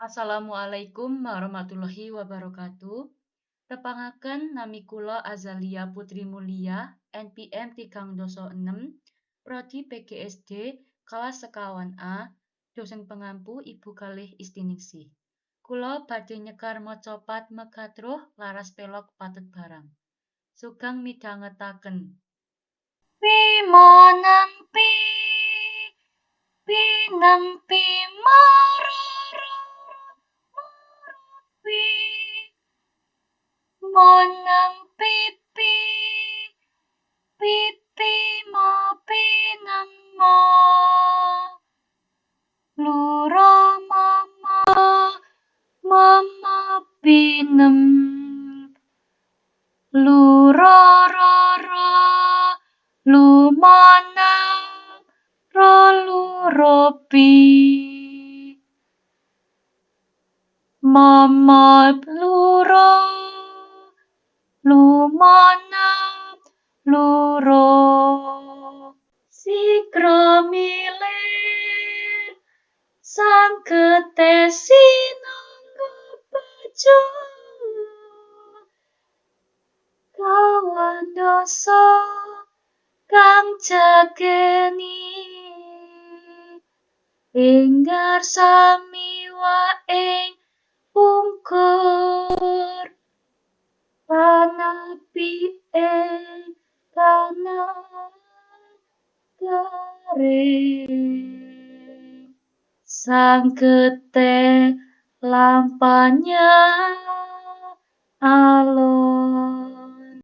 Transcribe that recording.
Assalamualaikum warahmatullahi wabarakatuh. Tepangaken nami kula Azalia Putri Mulia, NPM 306, Prodi PGSD, kelas sekawan A, dosen pengampu Ibu Kalih Istiningsih. Kula badhe nyekar macapat megatruh laras pelog pathet barang. Sugeng midhangetaken. Pimanempi pinempi marara pi manempi pi pipi ma pinema lura mama mama pinem lura rara lumana pi mama lura lumana loro sikra milir sang ketesi nangga bejo kawan dosa kang jageni enggar sami wae pungkur panapi ing tanah garing sang kete lampanya alon.